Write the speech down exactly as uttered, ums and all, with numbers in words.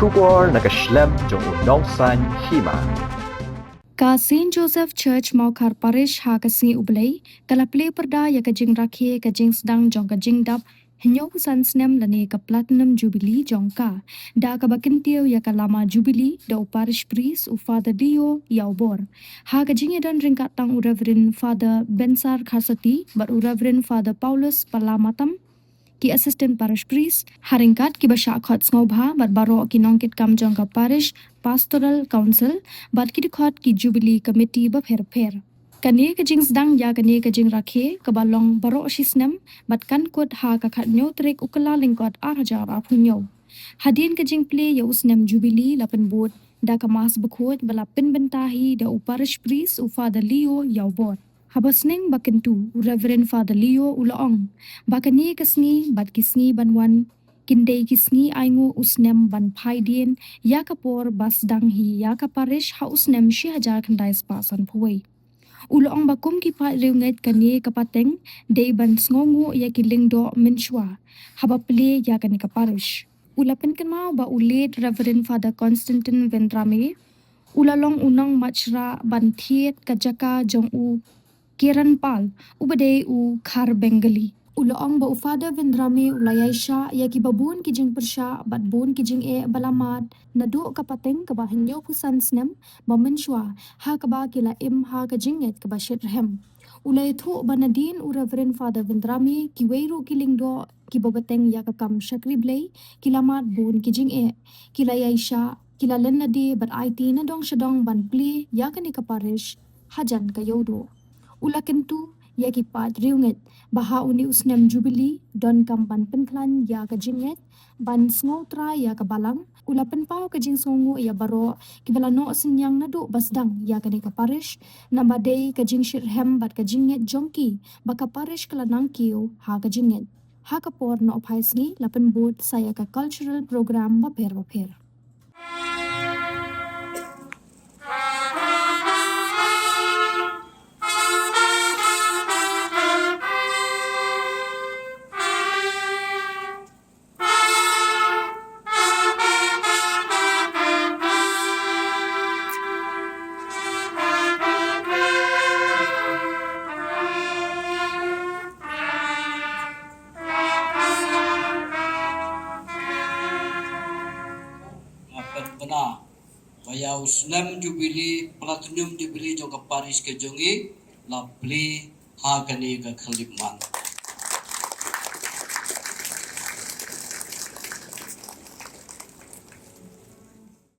Khubor na ka shlem jong u nongsan hima. Ka Saint Joseph Church Mawkhar Parish ha ka sngi U Blei ka la plie pyrda ïa ka jingrakhe ka jingsdang jong ka jingdap hynñiewphew san snem lane ka Platinum Jubilee jong ka, da kaba kyntiew ïa ka lama Jubilee da u Parish Priest u Father Leo Ïawbor. Ha ka jingïadon ryngkat tang u Reverend Father Bensar Kharsati bad u Reverend Father Paulus Palamatam, ki Assistant Parish Priest, ha ryngkat kiba shah khot sngewbha bad baroh ki nongkitkam jong ka Parish Pastoral Council bad ki dkhot ki Jubilee Committee bapher bapher. Kane ka jingsdang ïa kane ka jingrakhe kaba long baroh shi snem bad kan kut ha ka khathynñiew tarik u Kyllalyngkot ar hajar arphew hynñiew. Hadien ka jingplie ïa u snem Jubilee la pynbud da ka Mass bakhuid ba la pynbynta hi da u Parish Priest u Father Leo Ïawbor. Haba sneng ba kyntu, u Reverend Father Leo u la ong ba kane ka sngi bad ki sngi ban wan kin dei ki sngi ainguh u snem ban phai dien ïa ka por ba sdang hi ïa ka parish ha u snem shi hajar khyndai spah sanphew wei. U la ong ba kum ki paid riewngeit kane ka pateng dei ban sngewnguh ïa ki lyngdoh mynshuwa haba plie ïa kane ka parish. U la pynkynmaw ba u late Reverend Father Constantine Vendrame u la long u nongmachra ban thied ka jaka jong u Kiranpal, uba dei u Khar Bengali. U la ong ba u Father Vendrame u la ïaishah ïa kiba bun ki jingpyrshah bad bun ki jingeh ba la mad naduh ka pateng kaba hynñiewphew san snem ba mynshuwa, ha kaba ki la im ha ka jingngeit kaba shitrhem. U la ïathuh ba nadien u Reverend Father Vendrame kiwei ruh ki lyngdoh kiba bteng ïa ka kam shakri Blei ki la mad bun ki jingeh. Ki la ïaishah, ki la len lade bad aiti na dong sha dong ban plie ïa kane ka parish hajan ka ïewduh. U la kyntu ïa ki paid riewngeit ba ha une u snem Jubilee donkam ban pynkhlaiñ ïa ka jingngeit, ban sngewtrai ïa ka balang. U la pynpaw ka jingsngewnguh ïa baroh kiba la noh synñiang naduh ba sdang ïa kane ka parish, naba dei ka jingshitrhem bad ka jingngeit jong ki ba ka parish ka la nang kiew ha ka jingngeit. Ha ka por nohphai sngi la pynbud sa ïa ka cultural program bapher bapher. Nga pynbna ba ïa u snem Jubilee, Platinum Jubilee jong ka parish ka jong ngi la plie ha kane ka khyllipmat.